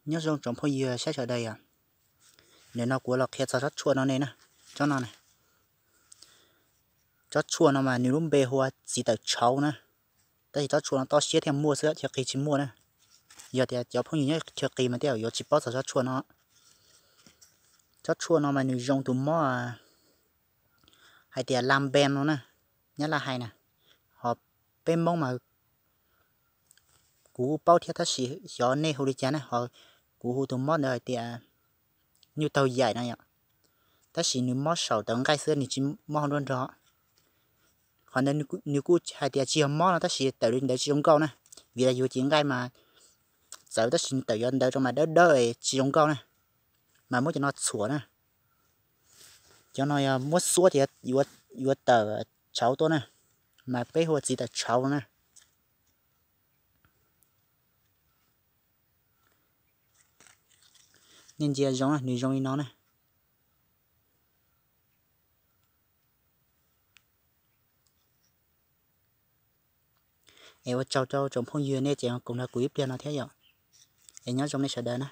Nyob zoo tsoom phooj ywg saib sawv daws yom. Nim no kuv los qhia txog tsob tshuaj no ne na. Tsob no na, tsob tshuaj no mas nws lub npe hu ua txiv tawm tshauv na. Tab sis tsob tshuaj no toj siab thiaj muaj xwb, chaw qis tsis muaj na. Yog tias cov phooj ywg nyob chaw qis mas tej zaum yuav tsis paub txog tsob tshuaj no. Tsob tshuaj no mas nws zoo tus mob hais tias la npe no na, nyab laj hais na. Ho peb Hmoob mas kuv kuj paub thiab tab sis xyov nej hu li cas na, ho kuv hu tus mob ntawd hais tias nyuj taug yaim no yom. Tab sis nws mob saum tawv nqaij xwb, nws tsis mob hauv nruab nrog. Qhov ntawd nws kuj hais tias tsis yog mob no tab sis tawm li ntawd tsis zoo nkauj na. Vim yus cev nqaij mas txawv tab sis nws tawm yuav ntawd rau mas dawb dawb tsis zoo nkauj na. Mas muab cov no txhuam na. Cov no yog muab xuab ces yuav tawm tshauv tuaj na, mas peb hu ua txiv tawm tshauv na. Nej ntsia zoo, nws zoo li no na. Es ua tsaug rau tsoom phooj ywg nej tseem koom nrog kuv ib pliag no thiab yom. Es nyob zoo nej sawv daws na.